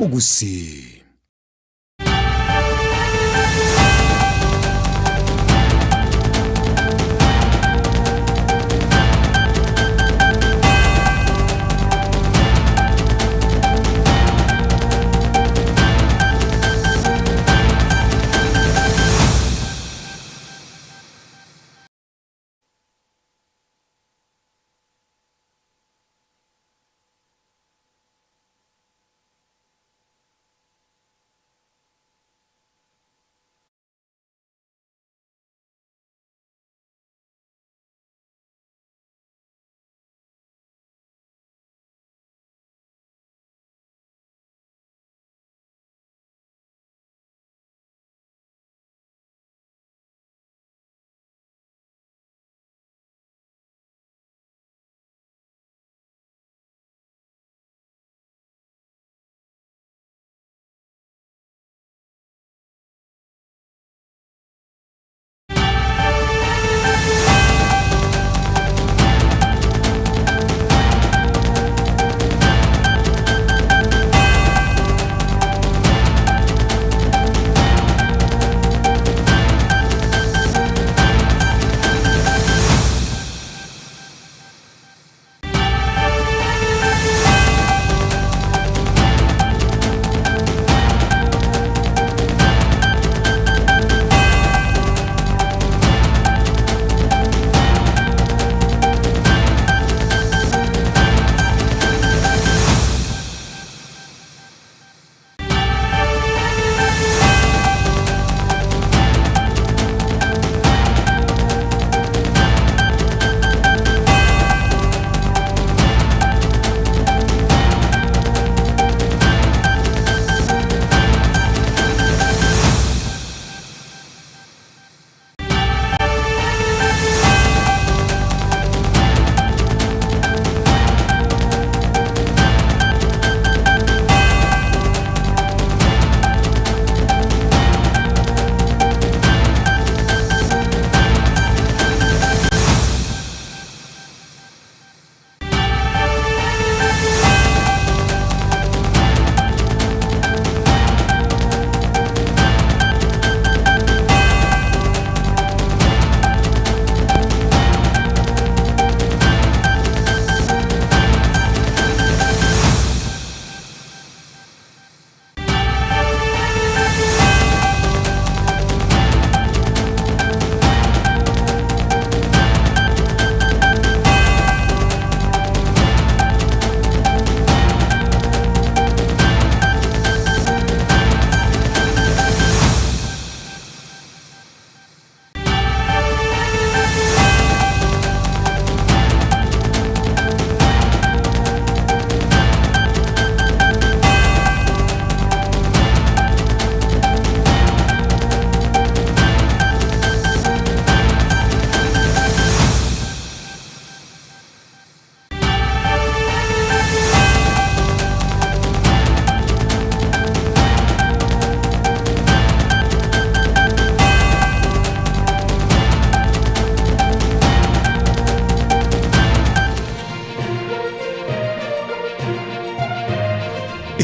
bw'Omogusii.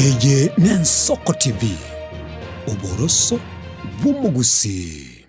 Eye n'Ensoko TV, oboroso bw'omogusii.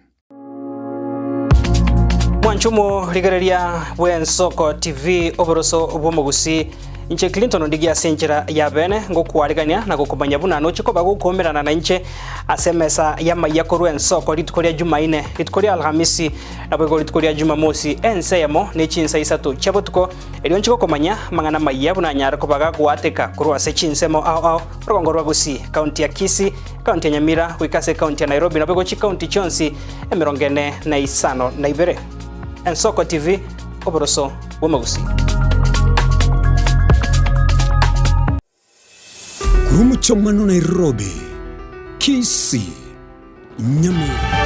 Mwanche omorigereria bw'Ensoko TV oboroso bw'omogusii. Inche Clinton Ondigie ase enchera ya bene ngokwarigania na gokomanya buna noche koba gokoumerana nainche ase emesa y'amayia korwa Ensoko rituko ria Jumaine, rituko ria Alhamisi, naboigo rituko ria Jumamosi ense eyemo ne chinsa isato chia botuko, erio nche gokomanya amang'ana amayia buna anyare koba gagoateka korwa ase chinsemo ao ao Orogongo rwa Gusii, County ya Kisii, County ya Nyamira, goika ase County ya Nairobi naboigo chicounty chionsi 452. Ensoko TV, oboroso bw'omogusii. Korwa omochie Nairobi, Kisii, Nyamira.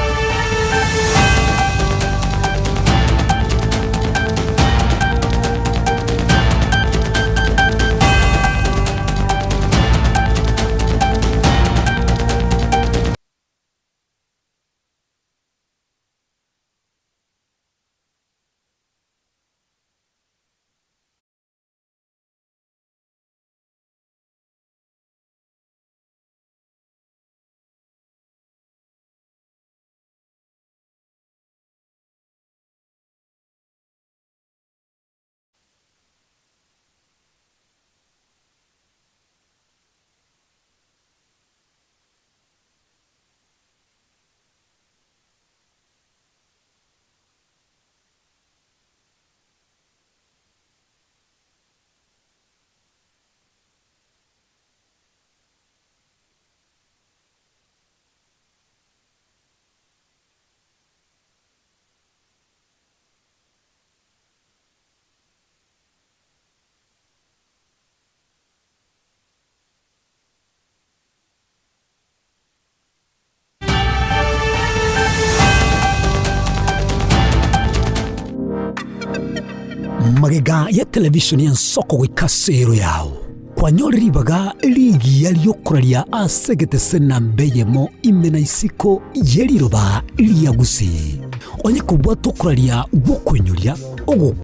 Magega ya televisheni y'ensoko goika ase ero yao, kwanyore ribaga rigiya ri'okoraria ase egetese namba eyemo ime na isiko ye riroba ria Gusii. Onye kobwata okoraria gw'okoinyoria, ogo.